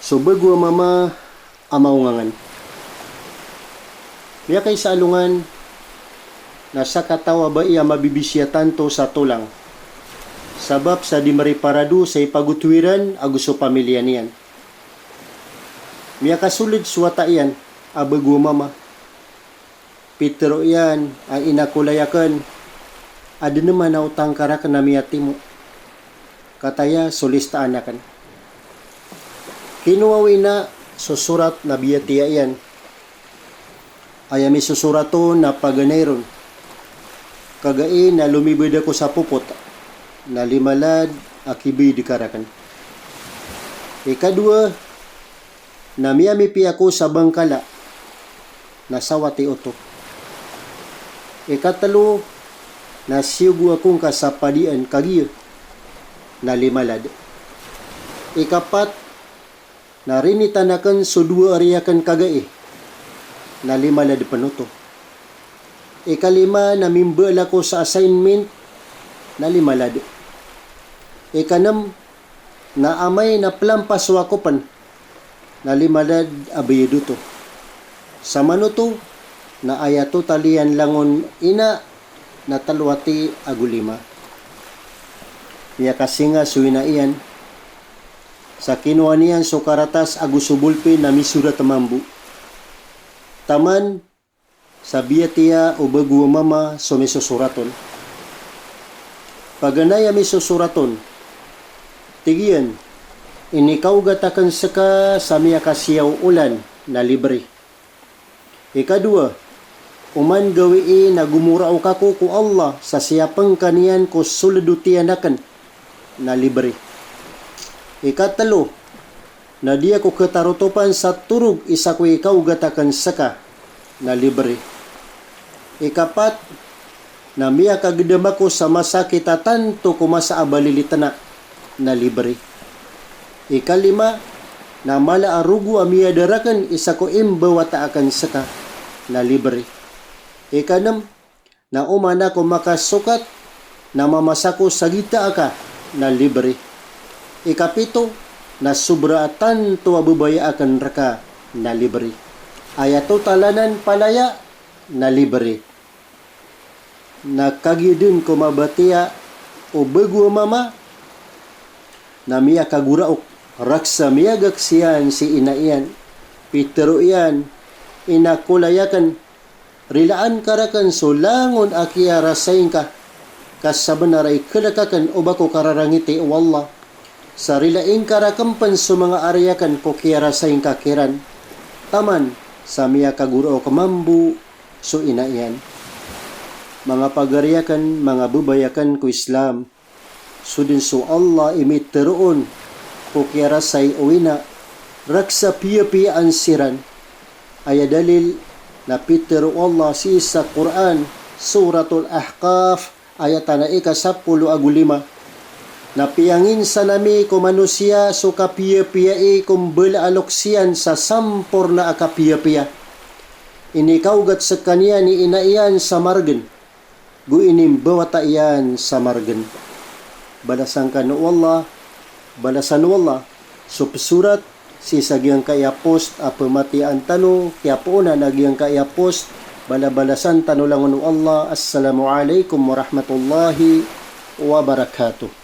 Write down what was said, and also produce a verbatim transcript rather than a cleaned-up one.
So bago a mama a maongangan. Miyakaisa a alongan na sakataw a bai a mabibisiya tanto sa tolang, sabap sa di mariparado sa ipagoto iran ago so pamiliya niyan. Miyakasoled so wata iyan a bago a mama. Pitero iyan a ina ko lay aken, aden man a otang ka raken a miyatimo. Kataya so listaan aken. Kinowa o ina so sorat na biyatiya iyan. Aya misosorat on na paganay ron. Kagai na lomibed ako sa popot na limalad a kibed ka raken. Ikadowa, na miyamipiya ako sa bangkala na sawati oto. Ikatelo, na siyogo ako ngka sa padian kagiya na limalad. Ikapat, na rinitan aken so dowa a ari aken kagai na limalad pen oto. Ikalima, na mimbaal ako sa assignment na limalad. Ikanem, na amay na pelampaso ako pen na limalad a bayad oto. Samanoto na aya total iyan langon ina na telo wati ago lima. Miyakasinga so ina iyan. Sa kinowa niyan so karatas ago so bolpen na misorat mambo. Taman sa biyatiya o bago a mama so misosorat on. Paganay a misosorat on. Tig iyan, inikaogat aken seka sa miyakasiyaw olan na libre. Ikadowa, oman gawii na gomoraok ako ko Allah sa siyapeng ka niyan ko soled o tiyan aken na libre. Ikatelo, na di ako ketarotopan sa torog i sa ko ikaogat aken seka na libre. Ikapat, na miyakagedam ako sa masakit a tanto ko masa a bali litena na libre. Ikalima, na mala a rogo a miyada raken i sa ko imbawata aken seka na libre. Ikanem, na oman ako makasokat na mamasa ko sa gitaa ka na libre. Ikapito, na sobra a tanto a babaya aken reka na libre. Aya total anan palaya na libre. Na kagiya den ko mabatiya o bago a mama na miyakagoraok, raksa miyagaksiyan si ina iyan. Pitero iyan, ina ko lay aken, rilaan ka raken so langon a kiyarasay ngka, ka sabenar a ikelek aken o ba ko kararangiti o Allah. Sa rilaing ka raken pen so manga ari aken ko kiyarasay ngka kiran. Taman sa miyakagoraok mambo so ina iyan. Manga pagari aken, manga bebay aken ko Islam, so den so Allah i mitero on ko kiyarasay o ina, raksa piyapiyaan siran. Aya dalil na pitero o Allah sii sa Qur'an, Suratul Ahqaf, ayat a ika sapolo ago lima. Na piyanginsan ami ko manosiya so kapiyapiyai ko mbala a loks iyan sa samporna a kapiyapiya. Inikaogat sekaniyan i ina iyan sa margen, go inimbawata iyan sa margen. Balasan kano o Allah, balasan o Allah so pesorat sii sa giyangkaya post a pematiyaan tano, kiyapoonan a giyangkaya post, balabalasan tano langon o Allah. Assalamu alaikum warahmatullahi wabarakatuh.